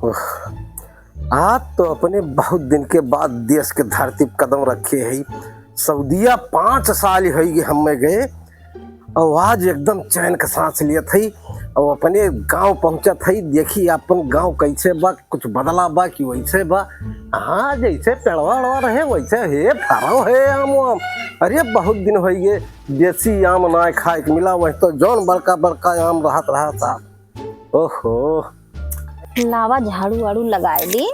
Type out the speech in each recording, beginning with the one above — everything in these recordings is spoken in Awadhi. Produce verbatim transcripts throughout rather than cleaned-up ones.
आज तो अपने बहुत दिन के बाद देश के धरती पे कदम रखे है। सऊदिया पाँच साल होइगे हमें गए, और आज एकदम चैन के सांस लेत है। और अपने गांव पहुंचत है, देखी अपन गांव कैसे बा, कुछ बदला बा कि वैसे बा। हाँ, जैसे पेड़वा वेड़वा रहे वैसे है, फरो है आम वाम। अरे बहुत दिन होइगे देसी आम ना खाए के मिला, वही तो जौन बड़का बड़का आम रहत रहा था। ओहो। लावा झाड़ू वाड़ू लगाए दी।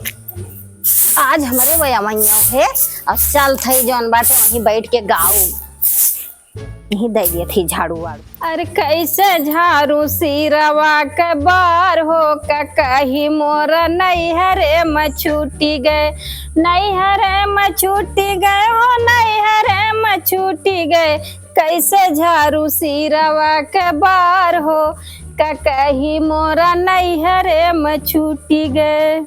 आज हमरे वयमैया है, अब चल थई जौन बाटे वहीं बैठ के गाऊ। यहीं दे दिए थी झाड़ू वाड़ू। अरे कैसे झाड़ू सिरवा के बार हो, का कही मोर नैहरे में छूटी गए, नैहरे में छूटी गए हो, नैहरे में छूटी गए। कैसे झाड़ू सिरवा के बार हो, का कही मोरा नैहरे में छूटी गए।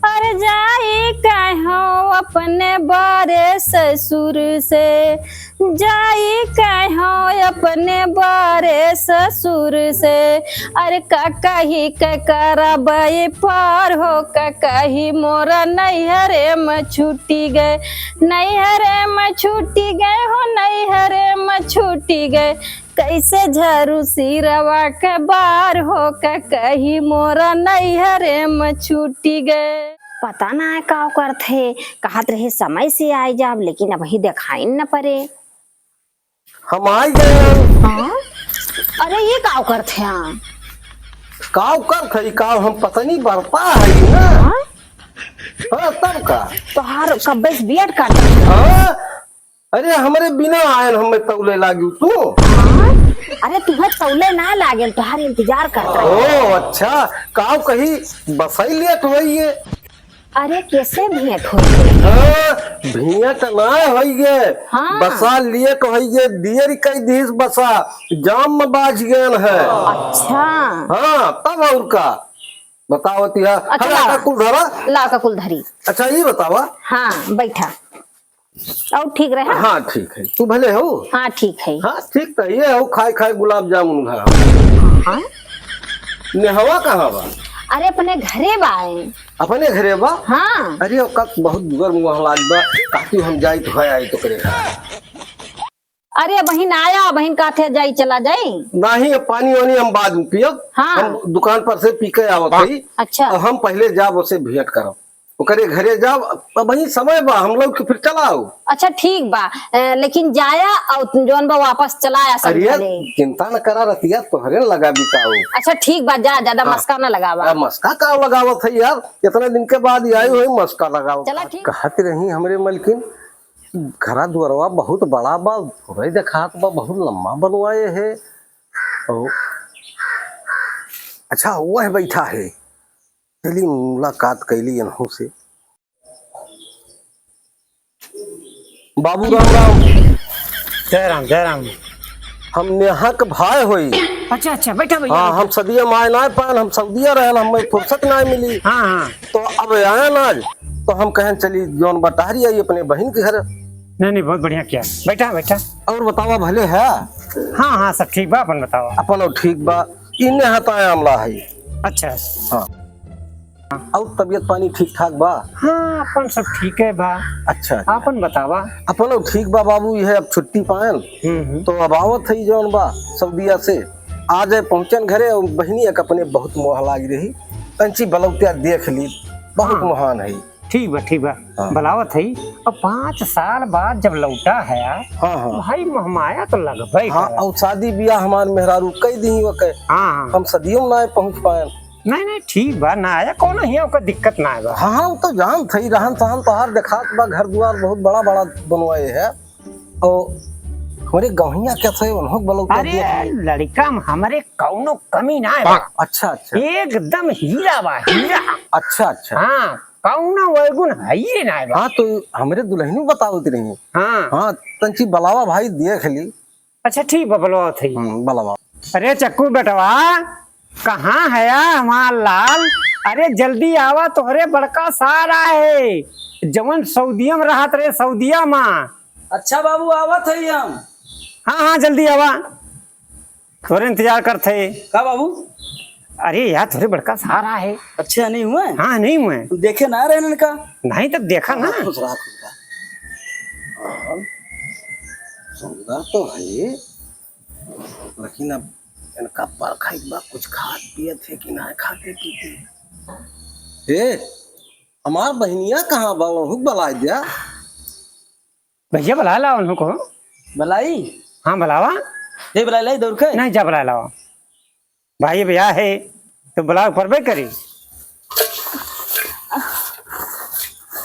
अरे जाई कहो अपने बड़े ससुर से, जाई कहो अपने बड़े ससुर से। अरे का कही के करबे पार हो, का कही मोरा नैहरे में छूटी गए, नैहरे में छूटी गए हो, नैहरे में छूटी गए। कैसे झाड़ू सिरवा के बार हो, का कही मोरा नैहरे में छूटी गए। पता ना है काव करत है, कहत रहे समय से आइ जाब, लेकिन अबहीं देखाइन न परे। हम आइ गए। हाँ? अरे ये काव करत है? काव करत है, काव हम पता नहीं बरता है ना। हाँ? हाँ, तब का? तोहार कब्बे से बियट काट। हाँ? अरे हमरे बिना आयल हमें तौले लागी तू। हाँ? अरे तुम्हें तौले ना लागेल, तोहार इंतजार करत रहे। ओ अच्छा, काव कही बसाई लेट होइए। अरे कैसे भेंट होइए? हाँ, भेंट ना होइए। हाँ। बसा लिए कहिए, दियर कई दिस बसा, जाम में बाझ गए है। अच्छा। हाँ, तब और का? बताओ तिया। अच्छा, हला लावा। का कुल धरा? ला का कुल धरी। अच्छा, ये बतावा। हाँ, बैठा। और ठीक रहे? हाँ, ठीक है। तू भले हो? हाँ, ठीक है। हाँ, ठीक तो ये हो, खाए खाए गुलाब जामुन भरा। हाँ? नेहवा कहाँ बा? अरे, अपने घरे बा। अपने घरे बा? हाँ। अरे, ओका बहुत दुगर मुँह लाग बा, ताकि हम जाई तो है आई तो करे। अरे, बहिन आया, बहिन का थे जाई, चला जाई। नहीं, अब पानी वानी हम बाद में पियब। हाँ। हम दुकान पर से पी के आवत हई। अच्छा। अब हम पहले जाब, उसे भेंट करब। ओकरे घरे जाओ, अब वही समय बा, हम लोग के फिर चला आओ। अच्छा ठीक बा, ए, लेकिन जाया और जौन बा वापस चला आया सब अरे यार, घरे। चिंता न करा रतिया, तोहरे न लगा बिताओ। अच्छा ठीक बा, जा, ज्यादा हाँ। मस्का न लगावा। अब मस्का का लगावत है यार, इतना दिन के बाद आई हुई मस्का लगाओ। चला ठीक। कहत रही हमरे मलकिन, घरा दुआरवा बहुत बड़ा बा, थोड़े देखात बा, बहुत लम्बा बनवाए है। ओ, अच्छा, वह बैठा है। चली मुलाकात कैली इनहू से। बाबू राम राम। जय राम, जय राम। हम नेहा के भाई होई। अच्छा, अच्छा, बैठा भैया, हाँ, बैठा। हम सदिया माय ना पान, हम सऊदिया रहन, हमें फुर्सत ना मिली। हाँ, हाँ। तो अब आया ना आज, तो हम कहन चली जौन बटारी आई अपने बहिन के घर। नहीं, नहीं, बहुत बढ़िया किया। बैठा, बैठा। और बतावा भले है? हाँ, हाँ, सब ठीक बा, अपन बतावा। अपन और ठीक बा। ई नेहा ताया आमला है। अच्छा। हाँ। और तबीयत पानी ठीक ठाक बा? हाँ, अपन सब ठीक है बा। अच्छा, अच्छा। अपन बतावा। अपन ठीक बा बाबू, यह अब छुट्टी पाएन, हम्म, हम्म। तो अब आवत है जौन बा सऊदिया से, आ जाए पहुँचन घरे। और बहिनी एक अपने बहुत मोह लाग रही, तंची बलौतिया देख ली, बहुत हाँ। महान है। ठीक बा, ठीक बा, हाँ। बलावत है। अब पाँच साल बाद जब लौटा है, हाँ, हाँ। भाई महमाया तो लगबे हाँ, करे। और शादी ब्याह हमार मेहरारू कई दी ओके, हाँ, हाँ। हम सदियों में ना पहुँच पाएन। नहीं, नहीं, ठीक बा, ना आया, कौनो हियाँ ओकर दिक्कत ना आए बा। हाँ, हाँ, वो तो जानत हई, रहन सहन तोहार देखात बा, घर दुआर बहुत बड़ा, बड़ा बनवाए है। और हमरे गौहिया कैसे उन्हों बलौतिया अरे, दिया है? लड़का में हमरे कौनो कमी ना आए बा। अच्छा, अच्छा। एकदम हीरा बा, हीरा। अच्छा, अच्छा। हाँ, कौनो वैगुन हइये ना आए बा। हाँ, तो हमरे दुल्हनी बतावत रही। हाँ। हाँ, तंची बलावा भाई देख ली। अच्छा, ठीक बा, बलवावत हई। हम्म, बलवावा। अरे चक्कू बेटवा, कहाँ हया हमार लाल? अरे जल्दी आवा, तोहरे बड़का सार आए, जवन सऊदिया में रहत रहे, सऊदिया में। अच्छा बाबू, आवत हई हम। हाँ, हाँ, जल्दी आवा, तोहरे इंतजार करत हई। का बाबू? अरे यार, थोड़े बड़का सारा है। अच्छा, नहीं हुए? हाँ, नहीं हुए। देखे ना रहे इनका। नहीं, तब देखा ना। हाँ, खुश रहा, खुश रहा। हाँ, सुंदर तो है, लेकिन अब इनका परखा एक बार कुछ खात पियत है कि ना खाते पीते। ए, हमार बहनिया कहाँ बा? ओहू के बलाइ द्या। भैया, बलाइ लावा उन्हों को। बलाई? हाँ, बलावा। ए, बलाई लाई दौड़ के? नहीं, जा बलाइ लावा। भाई भैया है, तो बलावा परबे करी।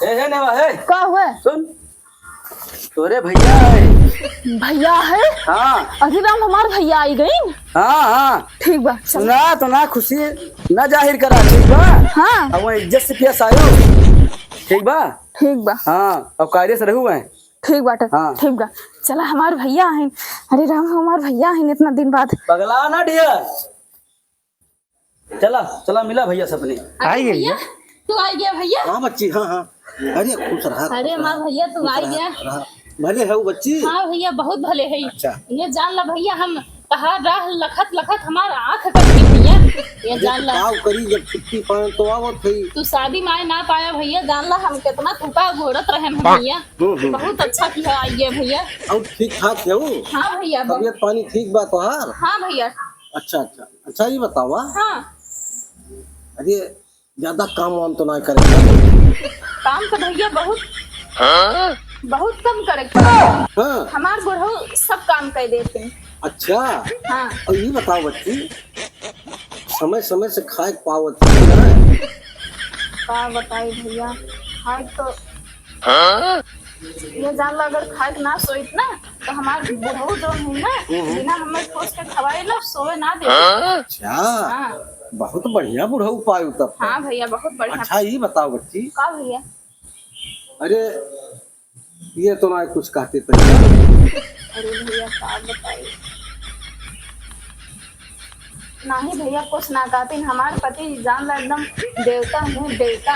ए, हे नेवा, हे। का हुआ? सुन, तोरे भैया है। भैया है? हाँ। अरे राम, हमार भैया आई गइन। हाँ, हाँ। ठीक बा, चल। सुना तो ना खुशी ना जाहिर करा, ठीक बा? हाँ। अब वहाँ इज्जत से पेश आयो, ठीक बा? ठीक बा। हाँ, अब कायदे से रहू वहाँ। ठीक बाटे। हाँ। ठीक बा। चला, हमार भैया आहिन। अरे राम, हमार भैया आहिन इतना दिन बाद। पगला ना डियर। चला, चला मिला भैया से अपने। अरे आई गई भैया, है। तू आई गया भैया? हाँ बच्ची, हाँ, हाँ। अरे खुश रहा, अरे खुश हमार रहा, भैया, तू खुश आई रहा, गया। खुश रहा। भले है वो बच्ची? हाँ भैया, बहुत भले है। अच्छा। ये जान ला भैया, हम तहार राह लखत लखत हमार आँख कट गई भैया। ये अरे जान ला। का करी, जब छुट्टी पाए तो आवत है। तू शादी माए ना पाया भैया, जान ला हम कितना थका घोड़त रहे हैं भैया। हम्म, हम्म। बहुत अच्छा किया आइए भैया। और ठीक ठाक है वो? हाँ भैया, बहुत तबियत पानी ठीक बा तोहार? हाँ भैया। अच्छा, अच्छा। अच्छा, ये बतावा। हाँ। अरे, ज्यादा काम वाम तो ना करे? काम तो भैया बहुत, हाँ? बहुत कम करे के पड़ा। हाँ। हमार बुढ़ऊ सब काम कर देते हैं। अच्छा। हाँ। और ये बताओ बच्ची, समय समय से खाए के पावत है कि ना? का बताई भैया, खाए तो हाँ? ये जान ला, अगर खाए के ना सोइत ना, तो हमार बुढ़ऊ जो है ना, हम्म। बिना हमें ठोस के खवाए ला, सोए ना दे। हाँ? अच्छा, हाँ। बहुत बढ़िया बुढ़ऊ पायु तब तो। हाँ भैया, बहुत बढ़िया। अच्छा, ये बताओ बच्ची। का भैया? अरे, ये तो ना कुछ कहते थे। अरे भैया, का बताई? नाही भैया, कुछ ना कहतीन। हमार पति जान ला एकदम देवता है, देवता।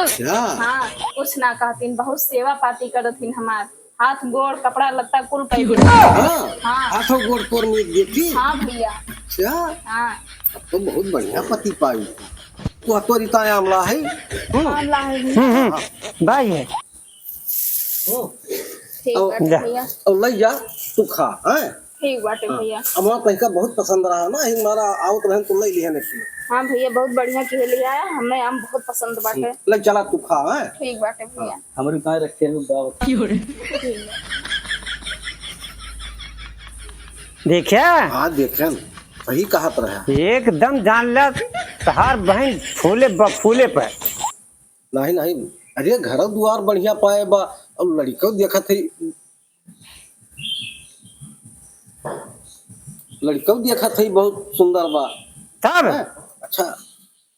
अच्छा। हाँ, कुछ ना कहतीन, बहुत सेवा पाती करत हिन हमार। हाथ गोड़, कपड़ा लत्ता कुल कर देतीन। हाँ? हाँ। हाथों गोड़ तोर में देखी? हाँ भैया। अच्छा। हाँ। अब तो बहुत बढ़िया पति पाई। तो तोरी ताय आमला है? हम्म। आमला है भैया। हम्म, हम्म। भाई है। हम्म। ठीक और बाटे जा। भैया। और लई जा, तू खा, हैं? ठीक बाटे हाँ। भैया। अमवा तनिका बहुत पसंद रहा ना, हिन मारा आवत रहन तो लई लिहन एक किलो। हाँ भैया, बहुत बढ़िया किहे लिया है, हमें आम बहुत पसंद बाटे। हम्म, ले चला तू खा, हैं? ठीक बाटे भैया। हाँ, हमरे काहे रखे हैं बाबा? ठीक बा। देखा? हाँ, देखेन, सही कहत रहा। एकदम जान ला, तहार बहन फूले ब-, फूले पे। नहीं, नहीं, अरे, घर दुआर बढ़िया पाए बा, अब लड़िको देखत है, लड़िको देखत है, बहुत सुंदर बा। तब? हैं? अच्छा,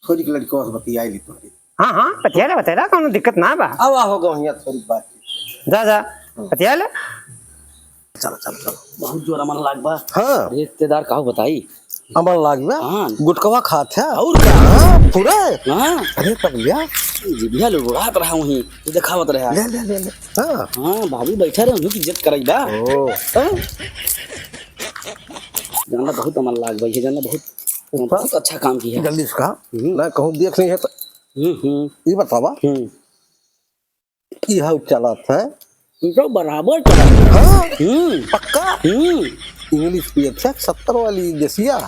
थोड़ी के लड़िको से बतियाई ली तोहरी। हाँ, हाँ, बतिया ले, बतिया ले, कौनो दिक्कत ना बा। अब आ हो गो हियाँ थोड़ी बात। जा, जा, हाँ। बतिया ले। चलो, चलो, चलो। बहुत जोर अमन लाग बा। हाँ। अरे, रिश्तेदार काहू बताई? अमन लाग बा? हाँ। गुटकवा खात है? और का? हाँ, पूरा? हाँ। अरे, पगलिया। जिभिया लुड़बुड़ात रहा वहीं, तू देखावत रहा। ले, ले, ले, ले। हाँ। हाँ, भाभी बैठा रहे, उन्हीं की इज्जत कराई बा। ओ। हाँ? जानला बहुत अमन लाग बा, ये जानला बहुत, ऊपर? बहुत अच्छा काम किया। जल्दी से कहा। हम्म। ना कहूँ देख नहीं है तो। हम्म, हम्म। ये बतावा। हम्म। ई हऊ चलत है। ई तो बराबर चलत है। हाँ? हम्म। पक्का? हम्म। English पियत है, सत्तर वाली देसिया।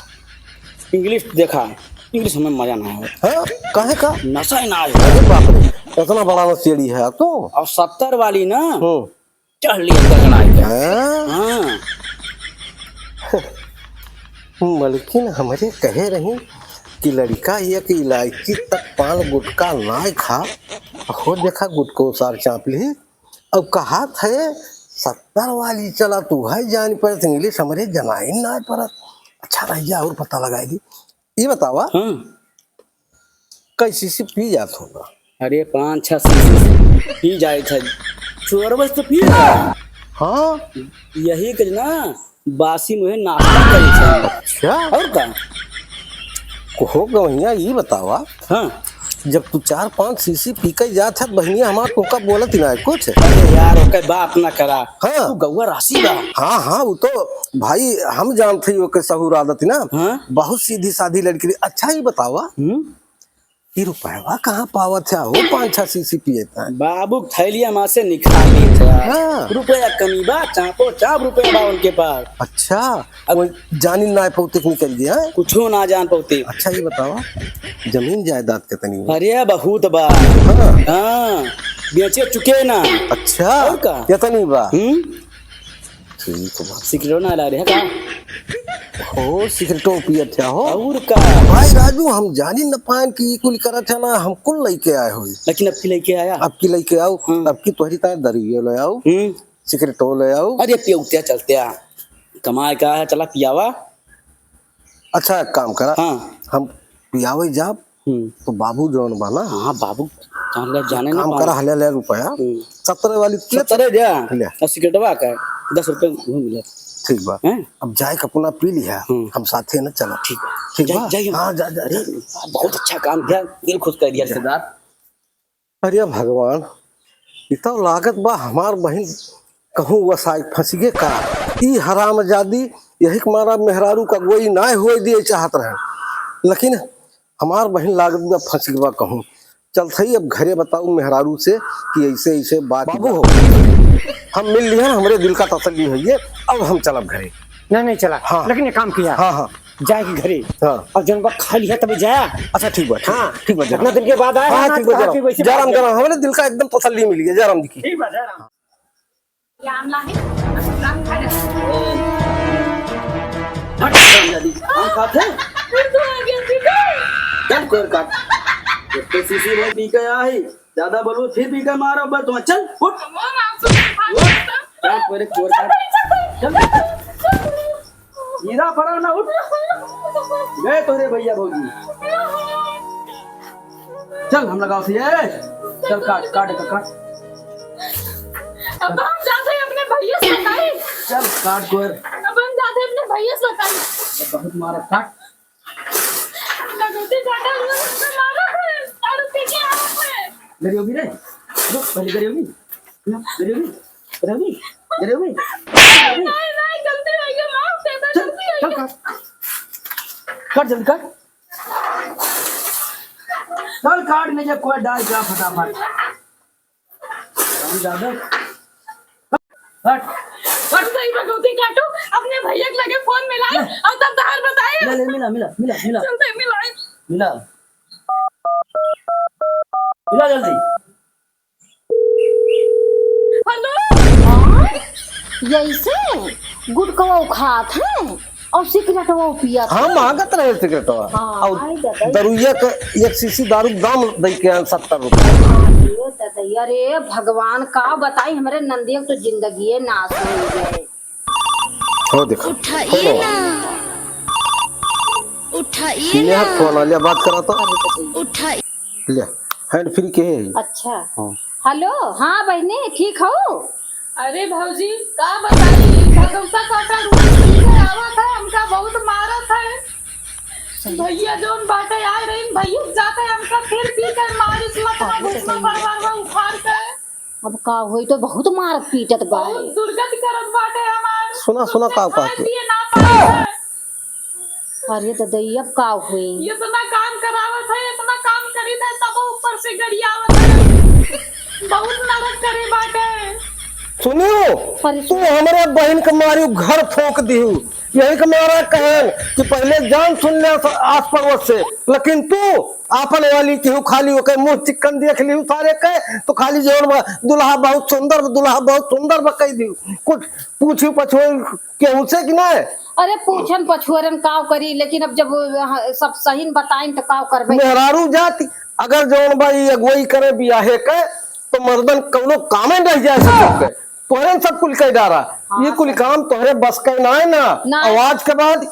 English देखा, English हमें मजा ना आवे। हाँ? काहे का? नशा ही ना आवे। अरे बाप रे, इतना बड़ा नशेड़ी है तू। और सत्तर वाली ना, हम्म। चढ़ लिया गगनाई का। हाँ? हाँ। मलकिन हमरे कहे रही कि लड़िका एक इलायची तक पान गुटखा नाय खा, हो देखा गुटखो सार चाँप ली। अब कहात है सत्तर वाली चला तू है जान परत, English हमरे जनाइन नाय परत। अच्छा भैया और पता लगाई दी। ई बतावा, हाँ। कई शीशी पी जात होगा? अरे, पाँच छह शीशी पी जाए थे। चोरवे से तो पी जाए। हाँ। यही के ना, बासी मुहे नाश्ता करी थे। अच्छा। और का? को हो गवैया, ई बतावा। हाँ। जब तू चार पाँच सीसी पी के जात है, बहिनिया हमार तोका बोलत ही ना है कुछ। अरे यार, ओके बाप ना करा। हाँ। तू गौवा रासी बा। हाँ, हाँ, वो तो भाई हम जानत ही ओके सहूर आदत ही ना। हाँ। बहुत सीधी सादी लड़की रही। अच्छा, ये बतावा, हम्म? ई रुपयवा कहाँ पावत है हो, पाँच छह सीसी पियत है? बाबू थैलिया मा से निकाल ली था। हाँ। रुपया कमी बा, चापो चाप रुपया बा उनके पास। अच्छा, अब वो जानी ना पौते कि निकल गया, हाँ? कुछो ना जान पौते। अच्छा, ये बतावा, जमीन जायदाद कितनी बा? अरे, बहुत बा। हाँ। हाँ, बेचे चुके ना। अच्छा, और का? कितनी बा? हम्म? ठीक बा। सिगरेटो ना ला रहे का? हो, सिगरेटो पियत है हो? और का? भाई राजू, हम जानी न पाएन कि ई कुल करत है ना, हम कुल लइके आए होई। लेकिन अब की लइके आया? अब की लइके आओ, हम्म। अब की तोहरी तार दरुइयो ले आओ, हम्म। सिगरेटो ले आओ। अरे पियौतिया चलते आ, कमाए का है, चला पियावा। अच्छा, एक काम करा, हाँ। हम पियावे जाब, हम्म। तो बाबू जौन बा ना, हाँ, बाबू, जान ले, जाने ना काम पावे। करा, हले ले रुपया, हम्म। सत्तरे वाली पियत सत्तरे जा, ले। और सिगरेटवा का दस रुपये घूम ले। ठीक बा। हैं? अब जाए के अपना पी लिहा, हम्म। हम साथे न चला। ठीक बा। ठीक जाइए, बा? जाइए। हाँ, जा, जा, अरे, जा। बहुत अच्छा काम किया, दिल खुश कर दिया जा। रिश्तेदार। अरे भगवान, इ तो लागत बा हमार बहिन कहूँ वसाई फंसिगे का। ई हरामजादी यही के मारा मेहरारू का अगुवाई नाय होए दिए चाहत रहे, लेकिन हमार बहिन लागत बा फंसिगे बा कहूँ। चलत हई अब घरे बताऊ मेहरारू से कि ऐसे ऐसे बात बाबू बा। हो, हम मिल लिहन, हमरे दिल का तसल्ली होइए, अब हम चलब घरे। नहीं, नहीं चला। हाँ। लेकिन एक काम किया। हाँ, हाँ। जाए के घरे। हाँ। और जौन बा खा लिहा तबे जाया। अच्छा, ठीक बा, ठीक बा, हाँ। ठीक बा, जय राम। इतना दिन के बाद आया हाँ, ना, ठीक बा, तो जय कहा राम। कि वैसे जय राम, बात जय राम। हमरे दिल का एकदम तसल्ली मिल गया, जय राम जी की। ठीक बा, जय राम। राम लागे, राम खा ले। हट, हरामजादी, हम खात है। फिर तू आ गया, ठीक है? चल, कोर काट। एक तो सीसी में पी के आई, ज्यादा बोलबो, फिर पी के मारब बा तुम्हें। चल, उठ। वो मांस खा उठ। लेता। काट, मेरे कोर काट। चल, चल, चल। चल। हीरा फरा ना उठ। गए तोरे भैया भौजी। चल हम लगाओ थे। चल काट, काट, काट, काट। अब हम जाते हैं अपने भैया से बताई। चल काट गोर। अब हम जाते हैं अपने भैया से बताई। बहुत मारा काट। लगती काटा हुआ हमको मारा है। दारू पी के आया है। गरियोगी रे। रुक, पहले गरियोगी। गरियोगी। गरियोगी। गरियोगी। नहीं, नहीं, गलती हो गई, माफ कर दे, चल, गलती हो चल गई। काट। काट जल्दी काट। चल काट ले, जब कोई डाल जा फटाफट। राम जादव। काट। काट। सही भगवती काटो, अपने भैया के लगे फोन मिलाई ले। और तब तहार बताए। ले, ले, मिला, मिला, मिला, मिला। चलते मिलाई। मिला। मिला जल्दी। हेलो। हाँ? यैसे गुटकवा खात है और सिगरेटवा पियत है। हाँ, मांगत रहे सिगरेटवा। हाँ, और आई दादा। दरुइया के एक सीसी दारू के दाम दे के आन सत्तर रुपया। हाँ, ये दादा, अरे भगवान का बताई, हमरे नंदिया के तो जिंदगिये नाश हो गए। हो देखा, उठाइए फोन ना। आवा। उठाइए नेहा ना। फोन आ लिया, बात करा तो। उठाइए। ले, hand free के है? अच्छा। हाँ। हेलो, हाँ बहिनी, ठीक हो? अरे भौजी, का बताई, भगवता काका रोज पी के आवत है, हमका बहुत मारत है। भैया जौन बाटे आए रही, भैया जाते हमका फिर पी के मारिस, लत में घुसना बरबरवा उखाड़ के। अब का होई, तो बहुत मारत पीटत बा। बहुत दुर्गति करत बाटे हमार। सुना, सुना, का खाए कहत है? पिए ना पाए है। अरे ददई, अब का होई? इतना काम करावत है, इतना काम करी था, तब ऊपर से गरियावत है। बहुत नरक करे बाटे। सुनियो, अरे तू सुन। हमरे बहिन के मारी घर फूंक दिहू। यही के मारा कहन कि पहले जान सुन ले आस पड़ोस से, लेकिन तू आपन वाली केहू खाली ओकर मुंह चिक्कन देख लिहू सारे के, तो खाली जौन बा, "दुल्हा बहुत सुंदर बा, दुल्हा बहुत सुंदर बा" कह दिहू। कुछ पूछी पछोई केहू से कि नहीं? अरे पूछन पछोरन काव करी, लेकिन अब जब, हाँ, सब सही न बताइन तो काव करबे। मेहरारू जाति अगर जौन बा ई अगुवाई करे बियाहे के, तो मर्दन कौनो कामे नहीं जाए सके। तोहरे सब कुल कह डारा। हाँ, ये कुल सर। काम तोहरे बस के ना है ना। ना। आवाज के बाद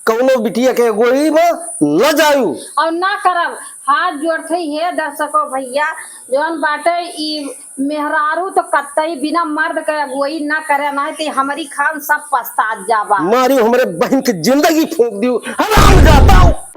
कौनो बिटिया के अगुवाई में न जायू। और ना करब। हाथ जोड़त ही, हे दर्शको भैया, जौन बाटे ई मेहरारू तो कतई बिना मर्द के अगुवाई ना करे, ना तो हमरी खान सब पछतात जाबा। मारी हमरे बहिन के जिंदगी फूंक दियो, हराम जाता हूँ।